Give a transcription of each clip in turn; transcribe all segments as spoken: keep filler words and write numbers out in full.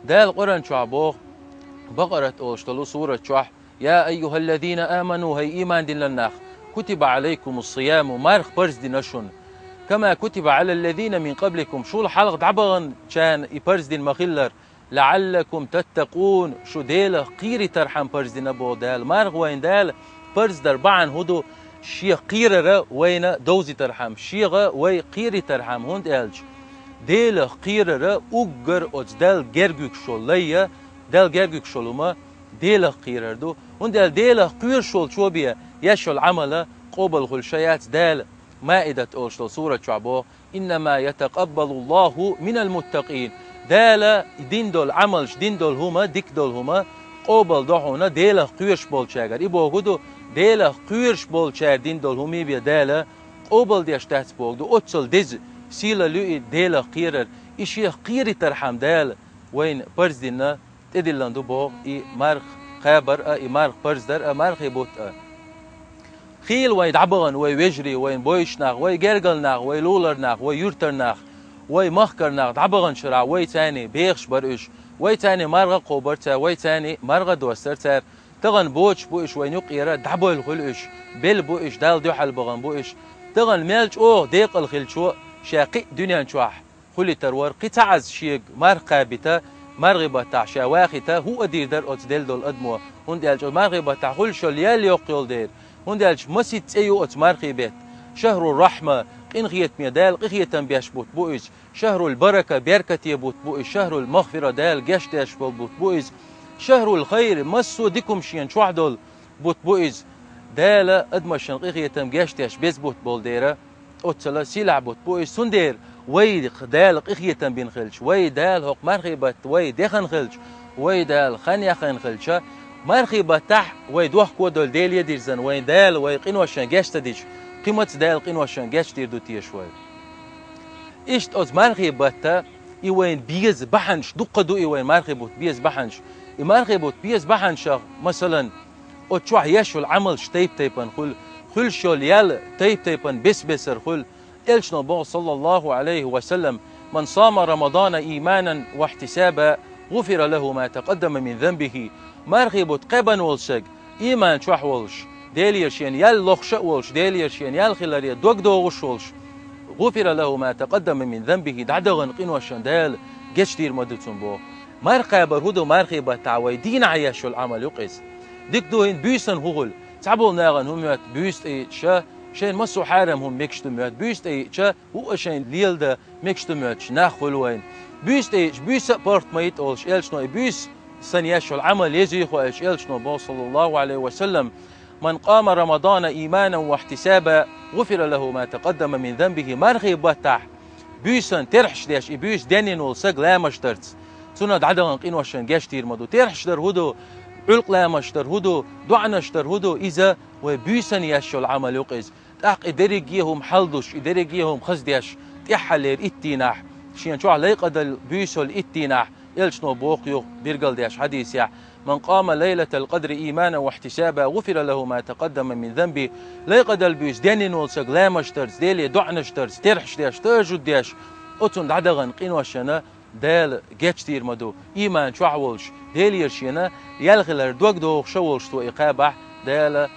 Дала Къуръан чохь боху, Бакъарат олуш долу сурат чохь: «Я айюхаллазина аману, хӀай ийман диллина нах, кутиба Ӏалайкумус сияму, марха парз дина шуна, кама кутиба Ӏалаллазина мин къабликум, шул хьалха дӀабаханчарна и парз дина ма-хиллара, лаӀаллакум таттакъун, шу Делах кхеритархьама парз дина», боху Дала. Марха вайна Дала парз дар бахьана хӀун ду? Шех кхерар вайна довзийтархьама, Шех вай кхеритархьама, хӀунда аьлча Делах кхерар уггар оцу Далла герга вуьгуш волу лай, Далла герга вуьгуш волу хӀума Делах кхерар ду. ХӀунда аьлча Делах кхоьруш волчо бен еш йолу Ӏамал къобал хуьлуш яц. Дала Маидат олуш долу сурат чохь боху: «Иннама ятакъаббалуллаху минал муттакъин». Дала дина долу Ӏамалш, дина долу хӀума, дика долу хӀума къобал до хьуна Делах кхоьруш болчаьргара. И боху ду, Делах кхоьруш болчара дина долу хӀума бен Дала къобал деш дац боху ду. Оццул деза сийлалла ю и Делах кхерар. И Шех кхеритархьама Дала вайна парз дина, тӀедиллина ду боху и марха кхабар а, и марха парз дар а, мархий бутт а. Хийла вай дӀабахана, вай вежарий, вайн бойуш нах, вай гергара нах, вай лулара нах, вай юьртара нах, вай махкара нах дӀабаханчу хенахь вай царний бехаш бара уьш, вай царний марха а кхобура цара, вай царний марха а достура цара. Тахана боцуш бу уьш, вайн юккъера дӀабевлла хуьлу уьш, белла бу уьш, Далла дуьхьал бахана бу уьш. Тахана мел чӀогӀа декъала хиллачо ша кхин а дуьнен чохь хуьлуьйтур вара, кхин цхьа Ӏаза шега марха кхабийта, мархий баттахь ша вахийта, хӀуъа дийр дара оцу делла долу адамо, хӀунда аьлча оцу мархий баттахь хуьлуш йолу ял йоккха йолу дела. ХӀунда аьлча масийтта цӀе ю оцу мархий беттан: шахру рахьма, къинхетаме, Дала къинхетам беш бутт бу иза, шахрул барака, беркате бутт бу иза, шахрул махфира, Дала гечдеш болу бутт бу иза, шахрул хайр, массо а дика хӀума шена чохь долу бутт бу иза. Дала адамашна къинхетам, гечдеш беза бутт болу дела, оццул сийлахь бутт бу иза. Цундела вай Дала къинхетам бина хилча, вай Дала хӀокху мархий баттахь вай дехна хилча, вай Дала хан яхна хилча, мархий баттахь вай дохко долу Деле дирзина, вайн Дала вай къиношна геч ца дича, кхин маца Дала къиношна гечдийр ду теша вай? Иштта оцу мархий баттахь и вайна беза бахьанаш дуккха ду, и вайн мархий бутт беза бахьанаш. И мархий бутт беза бахьанашах, масалан, оцу чохь еш йолу Ӏамалш тайп-тайпана хуьлу, хуьлуш йолу ял тайп-тайпана бес-бесара хуьлу. Элчано боху, саллаллаху Ӏалайхи ва саллам: «Ман сама Рамадана ийманан ва ихьтисаба, гӀуфира лаху ма такъаддама мин занбихи». Мархий бутт кхаьбна волу стаг, ийман чохь волуш, Делера шена ял лохуш а волуш, Делера шена ял хиларе дог догӀуш а волуш, гӀуфира лаху ма такъаддама мин занбихи, дӀадахана къиношна Дала гечдийр ма ду цунна боху. Марха кхабар хӀун ду? Мархий баттахь вай дийнахь еш йолу Ӏамал ю-кх иза. Дика ду, хӀинца буьйсанна хӀун хуьлу? Цхьаболу нахана хӀун моьтту буьйса тӀеиъча, шайна массо а хьарам хӀума мегаш ду моьтту, буьйса тӀеиъча, хӀуъа шайна леладан мегаш ду моьттуш нах хуьлу вайна. Буьйса тӀеиъча, буьйса а паргӀат ма йита олуш, элчано и буьйса санна еш йолу Ӏамал еза ю хьо аьлча, элчано боху, саллаллаху Ӏалайхи ва саллам: «Ман къама Рамадана ийманан ва ихьтисаба, гӀуфира лаху ма такъаддама мин занбихи». Мархий баттахь буьйсанна терхьаш деш, и буьйса денйина волу стаг ламаш дарца, цунна дӀадахана къиношна гечдийр ма ду. Терхьаш дар хӀун ду? Ӏуьллакх ламаш дар хӀун ду? ДоӀанаш дар хӀун ду? Иза вай буьйсанна еш йолу Ӏамал ю-кх иза. ТӀаккха и дерриге а хӀума хьалдуш, и дерриге а хӀума хаза деш, тӀаьххьалера итт дийнахь, шена чохь лайкъадалла буьйсалла итт дийнахь, элчано боху юха билгалдеш хьадисехь: «Ман къама лайлатал къадри ийманан ва ихьтисаба, гӀуфира лаху ма такъаддама мин занбихи». Лайкъадалла буьйса денйина волу стаг ламаш дарца, Деле доӀанаш дарца, терхьаш деш, тажжуд деш, оцунна дӀадахана къиношна Дала гечдийр ма ду. Ийман чохь волуш, Делера шена ял хилар дог догӀуш а волуш цо и кхабахь, Дала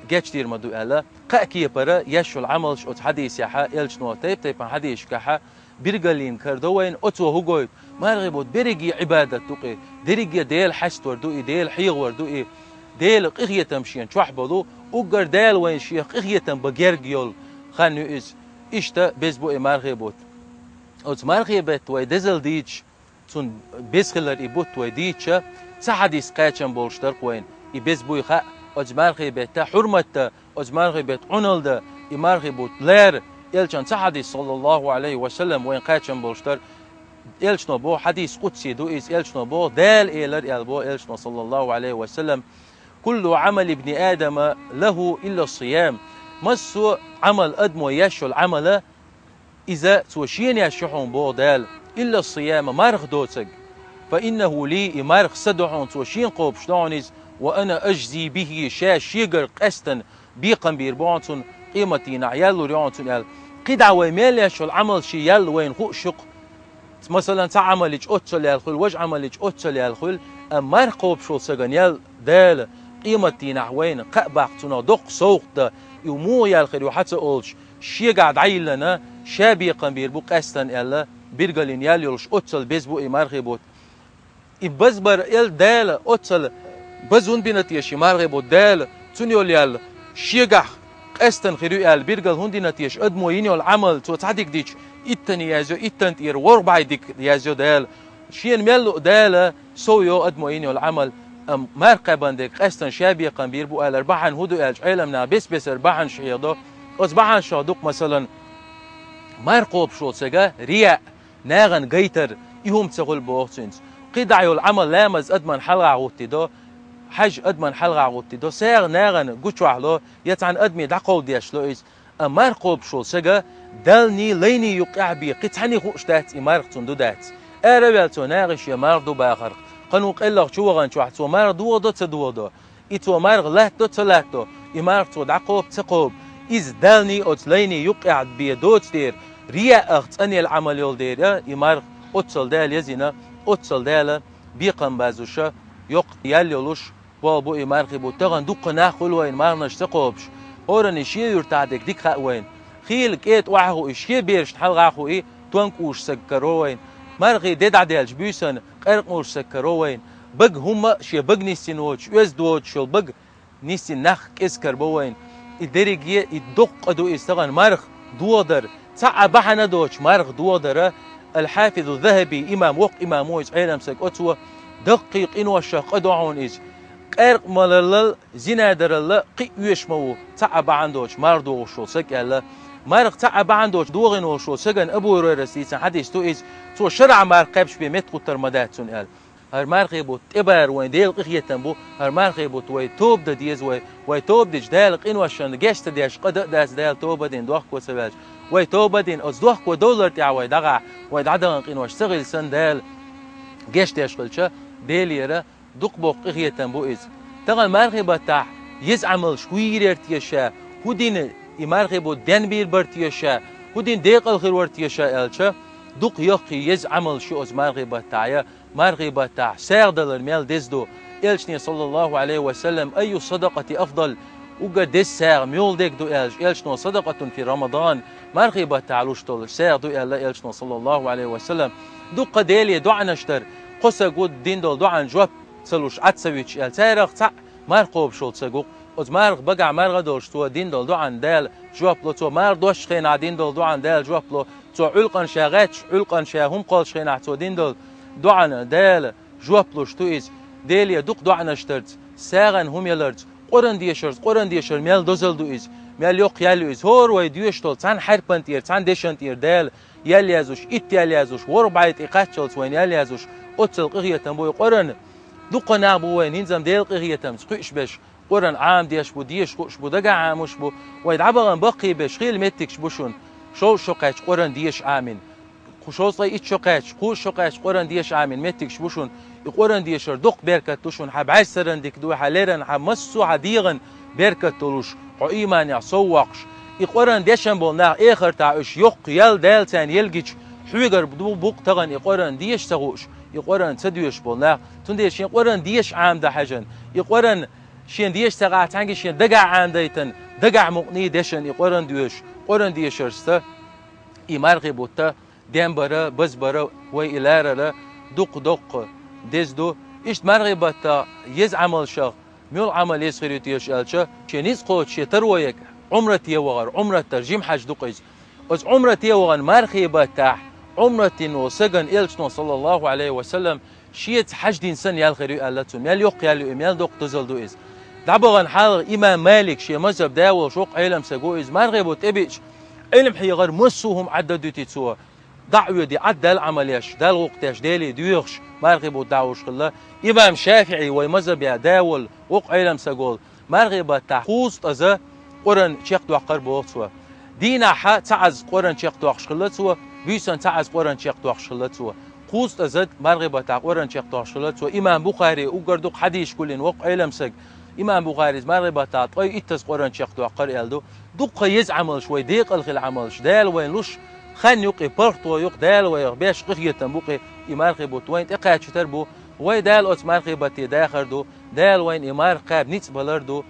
гечдийр ма ду аьлла. Кхаа кепара еш йолу Ӏамалш оцу хьадисехьа, элчано тайп-тайпана хьадисашкахьа билгалйина карадо вайна. Оцо хӀун гойту? Мархий бутт берриге Ӏибадат ду-кх и, дерриге Дела хьаставар ду и, Дела хьехавар ду и, Делан къинхетам шена чохь болу, уггар Дала вайна шех къинхетам бан герга йолу хан ю иза. Иштта беза бу и мархий бутт. Оцу мархий бетта вай дезал дийцича, цунна беза хилар и бутт вай дийцича, цхьа хьадис кхачам болуш дара-кх вайна. И беза буй хаьа, оцу мархий бетта хьурмат дан, оцу мархий бетта Ӏуналла дан, и мархий бутт лара, элчан цхьа хьадис, саллаллаху Ӏалайхи ва саллам, вайна кхачам болуш дара. Элчано боху, хьадис къудси ду иза, элчано боху, Дала элира аьлла боху элчано, саллаллаху Ӏалайхи ва саллам: «Куллу Ӏамали ибни Адама лаху илла сиям». Массо а Ӏамал, адамо еш йолу Ӏамала, иза цо шена еш ю хьуна боху Дала, илла сияма, марха доцург. Фа иннаху ли, и марха сан ду хьуна, цо шена кхобуш ду хьуна иза, ва ана ажзи бихи, ша шегара къаьстина бекхам бийр бу хьуна цунна, къематдийнахь ял лур ю хьуна цунна аьлла. КхидӀа вай мел еш йолу Ӏамал шен ял вайна хууш ю-кх. Масалан, цхьа Ӏамал йича оццал яьлла хуьлу, важа Ӏамал йича оццал яьлла хуьлу, амма марха кхобуш волу сагана ял Дала къематдийнахь вайна кхаъ баккха цунах доккха совгӀат дан, и муха яьлла хир ю хьан ца олуш, шегахь дӀайиллина, ша бекхам бийр бу къаьстина аьлла, билгалйина ял йолуш оццал беза бу и мархий бутт. И базбар эл Дала оццал база хӀунда бина теша и мархий бутт Дала, цунна йолу ял шегахь къаьстина хир ю аьлла билгал хӀунда йина теша, адамо йина йолу Ӏамал цо цхьа дика дича, иттанна язйо, иттанна тӀера ворхӀ бӀе дика язйо Дала. Шена мел луъу Дала сов йо адамо йина йолу Ӏамал, амма марха кхаьбна дерг къаьстина ша бекхам бийр бу алар бахьана хӀун ду аьлча, Ӏеламнаха бес-бесара бахьанаш хьехадо. Оцу бахьанашах ду-кх, масалан, марха кхобуш волу сага рияъ, нахана гайтар, и хӀума ца хуьлу боху цуьнца. КхидӀа йолу Ӏамал ламаз адаман хьалха гӀоттийдо, хьаьж адаман хьалха гӀоттийдо, сагӀа нахана гучохь ло, я цхьана адаме дӀакховдадеш ло иза. Амма марха кхобуш волу сага Даллний, лайний юккъехь бен кхин цхьаьнний хууш дац и марха цунна ду дац. Ара а ваьлла цо нахе шен марха ду бахарх, кхана ву къеллах чу ваханчохь цо марха дохадо ца дохадо, и цо марха латтадо ца латтадо, и марха цо дӀакхоба ца кхоба, иза Даллний, оцу лайний юккъехь бен доцу дера, рияъах цӀанъелла Ӏамал йолу дера, и марха оццал Дала езйина, оццал Дала бекхам базуша, йоккха ял йолуш болу бу и мархий бутт. Тахана дуккха нах хуьлу вайна марханаш ца кхобуш. ХӀоранна шен юьртахь дерг дика хаьа вайна. Хийла кӀеда охьахуий, шен берашна хьалха хуий, тонкуш саг каро вайна. Мархий де дӀаделча буьйсанна къаьркъа муш саг каро вайна. Бага хӀумма а шен бага нисйина воцуш, оьзда воцуш йолу бага нисйина нах кӀезиг карабо вайна. И дерриге, и доккха къа ду иза тахана марха дохадар. Цхьа а бахьана доцуш марха дохадара, Ал-Хьафизу Захаби имам, воккха имам ву иза, Ӏеламсаг, оцо даккхий къиношах къа до хьуна иза. Къаьркъа малаллал, зина даралла кхин а оьшуш ма ву, цхьа а бахьана доцуш марха дохуш волу саг аьлла. Марха цхьа а бахьана доцуш дохийна волуш волу сагана Абу Хурайрас дийцина хьадис ду иза, цо шарахь марха кхаьбча бен меттахӀуттур ма дац цунна аьлла. ХӀара мархий бутт тӀебара вайн Делан къинхетам бу, хӀара мархий бутт вай тоба дан деза вай, вай тоба дича Дала къиношна геч ца деш къа дан а дац Дала тоба дина дохко ца ваьлча. Вай тоба дина оцу дохко довлар тӀехь вай дӀагӀахь, вай дӀадахана къинош ца хилла санна Дала геч деш хилча, Делера дукха боккха къинхетам бу иза. Тахана мархий баттахь еза Ӏамалш хӀун йийр яра теша, хӀун дина и мархий бутт денбийр бара теша, хӀун дина декъал хир вара теша аьлча, дукха йоккхий еза Ӏамалш ю оцу мархий баттахь я, мархий баттахь сагӀа далар мел деза ду. Элчане, саллаллаху Ӏалайхи ва саллам, «Аййу садакъати афдал?» Уггар деза сагӀа муьлха дерг ду аьлча, Элчано, «Садакъатун фи Рамадан», мархий баттахь луш долу сагӀа ду аьлла Элчано, саллаллаху Ӏалайхи ва саллам. Дуккха Деле доӀанаш дар, кхо саг ву дина долу доӀан жоп ца луш, Ӏад ца вуьтуш аьлла. Царах цхьаъ марха кхобуш волу саг ву-кх. Оцу марха багахь марха а долуш цо дина долу доӀан Дала жоп ло, цо марха доцчу хенахь дина долу доӀан Дала жоп ло, цо Ӏуьлкъана ша гӀаьтташ, Ӏуьлкъана ша хӀума кхоллуш хенахь цо дина долу доӀана Дала жоп луш ду иза. Деле дукха доӀанаш дарца, сагӀана хӀума яларца, Къуръан дешарца, Къуръан дешар мел дозалла ду иза, мел йоккха ял ю иза. ХӀора вай доьшуш долу цхьана хьаьрпан тӀера, цхьана дешан тӀера Дала ял яздеш, итт ял яздеш, ворхӀ бӀе тӀе кхаччалц вайна ял яздеш, оццал къинхетам бу и Къуръан. Дуккха нах бу вайна хӀинца-м Делан къинхетамца кхуьуш берш, Къуръан Ӏамадеш бу, деша хууш бу, дагахь Ӏамош бу, вай дӀабахана баккхий берш, хийла меттигаш бу шуна. Шовзткъа шо кхаьчча Къуръан деша Ӏамийна. Кху шовзткъе итт шо кхаьчча, кхузткъа шо кхаьчча Къуръан деша Ӏамийна меттигаш бу шуна. И Къуръан дешар дукха беркат ду шуна, хьан бӀаьрсаран дика ду, хьан леран, хьан массо а хьан дегӀан беркат долуш, хьо ийманехь сов воккхуш. И Къуръан дешан болу нах эхартахь уьш йоккха ял Дала царна елгича, хьоьгара ду бу-кх тахана и Къуръан деша ца хууш, и Къуръан ца доьшуш болу нах. Цундела шен Къуръан деша Ӏамадан хьаьжна, и Къуръан шен деша ца гӀахь цхьаьнгге шен дагахь Ӏамадайтан, дагахь мукъаний дешан и Къуръан доьшуш, Къуръан дешарца и мархий бутт денбара, базбара, вай и ларара дукха-дукха деза ду. Иштта мархий баттахь еза Ӏамалшах муьлха Ӏамал еза хир ю теша аьлча, шен ницкъ кхочуш шен таро ерг, Ӏумрате вахар, Ӏумрат дар, жима хьаьж ду-кх иза. Оцу Ӏумрате вахана мархий баттахь Ӏумрат дина волу сагана Элчано, саллаллаху Ӏалайхи ва саллам, шеца хьаьж дина санна ял хир ю аьлла цунна. Мел йоккха ял ю и, мел доккха дозалла ду иза. ДӀабахана хьалха имам Малик, шен мазхӀаб да волуш воккха Ӏеламсаг ву иза, мархий бутт тӀебиъча, Ӏилма хьехар массо а хӀума Ӏад дан дуьтий цо. ДӀа а воьдий, Ӏад Далла Ӏамал еш, Далла гӀуллакх деш, Деле доьхуш, мархий бутт дӀахьуш хилла. Имам ШафиӀи, вай мазхӀабе да волу, воккха Ӏеламсаг волу, мархий баттахь кхузткъаза Къуръан чекхдоккхура боху цо. Дийнахь цхьа Ӏаз Къуръан чекхдоккхуш хилла цо, буьйсанна цхьа Ӏаз Къуръан чекхдоккхуш хилла цо. Кхузткъаза мархий баттахь Къуръан чекхдоккхуш хилла цо. Имам Бухари уггар дукха хьадисаш гулйина воккха Ӏеламсаг. Имам Бухарис мархий баттахь ткъе иттаза Къуръан чекхдоккхура аьлла ду. Дуккха еза Ӏамалш, вай декъала хила Ӏамалш, Дала вайна луш кхаьн юкъе, паргӀато юкъе Дала вайх беш къахетам бу-кх и мархий бутт вайна тӀекхачийтар бу. Вай Дала оцу мархий батте дахар ду, Дала вайна и марха кхаба ницкъ балар ду,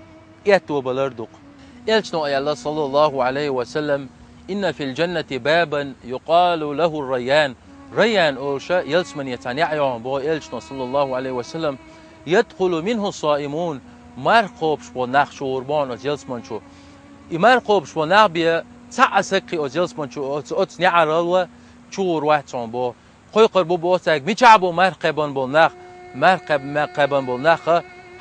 аьтто балар ду-кх. Элчано аьлла, саллаллаху Ӏалайхи ва саллам: «Инна фил джаннати бабан юкъалу лаху Райян». Райян олуш ялсамане цхьа неӀ ю хьуна боху Элчано, саллаллаху Ӏалайхи ва саллам: «Ядхулу минху саимун». Марха кхобуш болу нах чугӀур бу хьуна оцу ялсаман чу. И марха кхобуш болу нах бен цхьа а саг кхин оцу ялсаман чу, оцу, оцу неӀарал чугӀур вац хьуна боху. Кхойкхур бу боху цаьрга, мичахь бу марха кхаьбна болу нах, марха кхаьб-, ма-, кхаьбна болу нах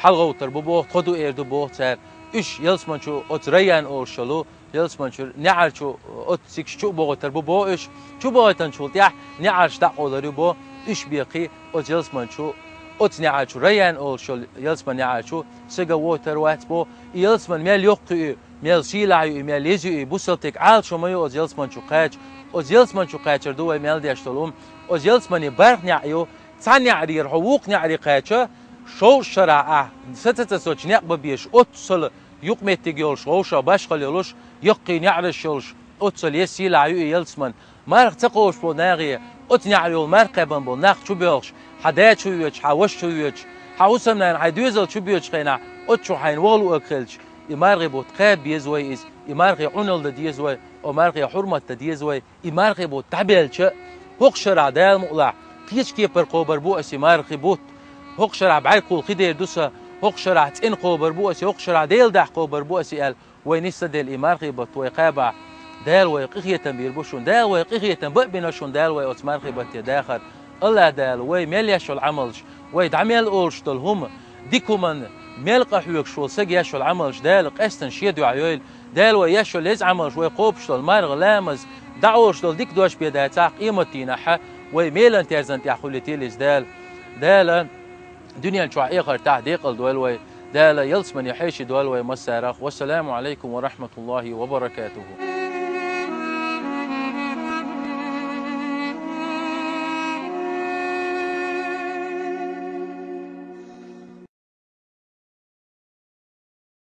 хьалагӀовттур бу боху, тхо ду эр ду боху цара. Уьш ялсаман чу оцу Райян олуш йолу ялсаман чу неӀар чу оцу цигахь чу а бохуьйтур бу боху уьш. Чу бохуьйтинчул тӀаьхьа неӀарш дӀакъовлур ю боху, уьш бен кхин оцу ялсаман чу, оцу неӀар чу, Райян олуш йолу ялсаман неӀар чу сага вохуьйтур вац боху. И ялсаман мел йоккха ю, мел сийлахь ю и, мел еза ю и, бусалба стеган Ӏалашо ма ю оцу ялсаман чу кхача. Оцу ялсаман чу кхачар ду вай мел деш долу хӀума. Оцу ялсамане бархӀ неӀ ю, цхьана неӀарера хьо вукху неӀаре кхача, шовзткъа шарахь ахь са ца цацочу некъ бан безаш, оццул юкъаметтиг йолуш, вовшах башхалла йолуш, яккхий неӀарш йолуш, оццул еза сийлахь ю и ялсаман. Марха ца кхобуш болу нахе, оцу неӀара йолу марха кхаьбна болу нах чу боьлхуш, хьан да чу воьдуш, хьан ваша чу воьдуш, хьан хӀусамнана, хьайн доьзал чу боьдучу хенахь, оцу чу хьайна ваха луург хилча, и мархий бутт кхаба беза вай иза, и мархе Ӏуналла дан деза вай, о мархе хьурмат дан деза вай, и мархий бутт дӀабелча, хӀокху шарахь Дала мукъалахь кхечу кепара кхобур бу аса и мархий бутт. ХӀокху шарахь бӀаьргхула хи дер ду сан, хӀокху шарахь цӀена кхобур бу аса, хӀокху шарахь Делан дуьхьа кхобур бу аса аьлла, вай нисса делла и мархий бутт вай кхабахь, Дала вай къинхетам бийр бу шуна, Дала вай къинхетам бан а бина шуна, Дала вай оцу мархий батте дахар. АллахӀ Дала вай мел еш йолу Ӏамалш, вай дӀа мел олуш долу хӀума, дика хӀуманна мел къахьоьгуш волу сага еш йолу Ӏамалш Дала къаьстина шен дуьхьа йойла. Дала вай еш йолу еза Ӏамалш, вай кхобуш долу марха, ламаз, дӀаолуш долу дика дош бен дацахь, къематдийнахь вай мелан терзан тӀехь хуьлуьйтийла иза Дала. Дала дуьнен чохь, эхартахь декъала дойла вай. Дала ялсамане хьеший дойла вай массарах. Вассаламу Ӏалайкум ва рахьматуллахӀи ва баракатухӀу.